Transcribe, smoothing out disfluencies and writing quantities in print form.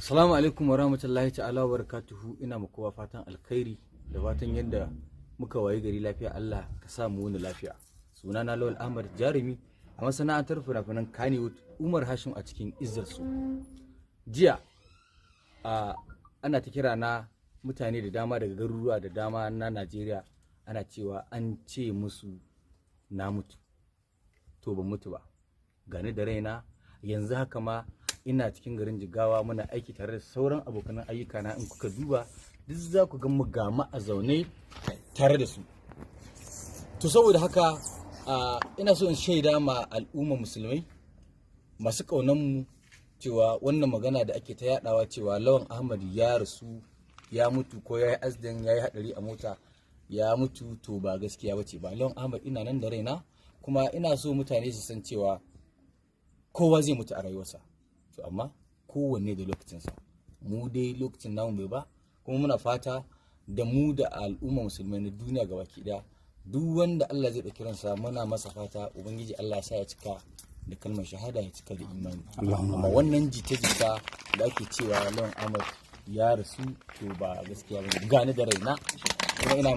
Assalamu alaikum wa rahmatullahi ta'ala wa barakatuhu. Ina muku kowa fatan alkhairi da fatan yadda muka wayi gari lafiya, Allah ka sa mu wani lafiya. Sunana Lawal Ahmad Jarumi a masana'antar fina-finan Kannywood, Umar Hashim a cikin Izzar Su. Jiya ana ta kira na, mutane da dama daga garuruwa da dama na Najeriya, ana cewa an ce musu na mutu. To, ban mutu ba. Gani da raina, yanzu haka ma ina cikin garin Jigawa, muna aiki tare da sauran abokan ayyuka na. In kuka duba duk za ku ga mu gama a zaune tare da su. To, saboda haka ina so in shaida ma al'umma musulmai masu ƙaunan mu cewa wannan magana da ake ta yadawa cewa Lawan Ahmad ya rasu, ya mutu, ko ya yi accident, ya yi hadari a mota ya mutu, to ba gaskiya bace ba. Lawan Ahmad ina nan da raina, kuma ina so mutane su san cewa kowa zai mutu a rayuwarsa, to amma kowanne da lokacinsa. Mu dai lokacin namu bai ba, kuma muna fata da mu da al'umma musulmai na duniya gabaki daya, duk wanda Allah zai ɗauki ransa, muna masa fata Ubangiji Allah ya sa ya cika da kalmar shahada, ya cika da imani. Amma wannan jita-jita da ake cewa Lawan Ahmad ya rasu, to ba gaskiya ba. Gani da raina, kuma ina